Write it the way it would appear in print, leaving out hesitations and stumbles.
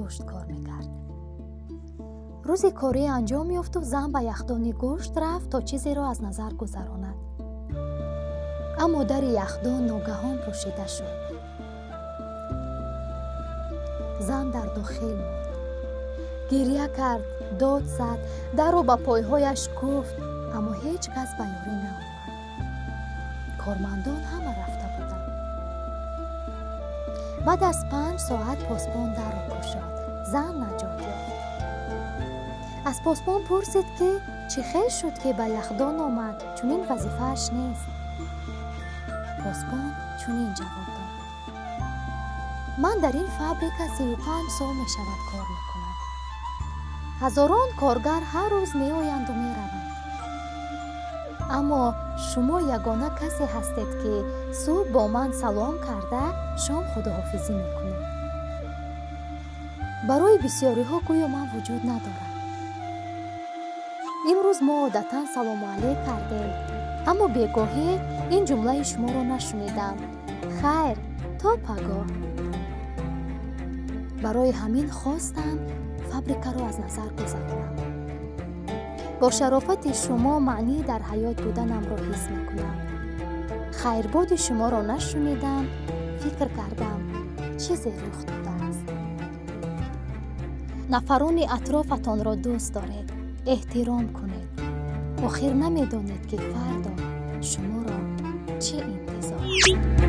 гӯшт кор мекард. Рӯзи корӣ анҷом ёфту зан ба яхдони гӯшт рафт, то чизеро аз назар гузаронад. Аммо дари яхдон ногаҳон пӯшида шуд. Зан дар дохил монд. Гирья кард, дод зад, дарро ба пойҳояш кӯфт, аммо ҳеҷ кас ба ёрӣ наомад. Кормандон ҳама рафта буданд. Баъд аз 5 соат посбон дарро кушод. Зан наҷот ёфт. Аз посбон пурсид, ки чӣ хел шуд, ки ба яхдон омад, чунин вазифааш нест. Посбон чунин ҷавоб дод: «Ман дар ин фабрика 35 сол мешавад кор мекунам. Ҳазорон коргар ҳар рӯз меоянду мераванд, аммо шумо ягона касе ҳастед, ки субҳ бо ман салом карда, шом худоҳофизӣ мекунед. Барои бисёриҳо гӯё ман вуҷуд надорам. Имрӯз мо одатан салому алейк кардем, аммо бегоҳӣ ин ҷумлаи шуморо нашунидам: «Хайр, то пагоҳ». Барои ҳамин хостам фабрикаро аз назар гузаронам. Бо шарофати шумо маънии дар ҳаёт буданамро ҳис мекунам. Хайрбоди шуморо нашунидам, фикр кардам, чизе рух додааст». Нафарони атрофатонро дӯст доред, эҳтиром кунед. Охир намедонед, ки фардо шуморо чӣ интизор аст.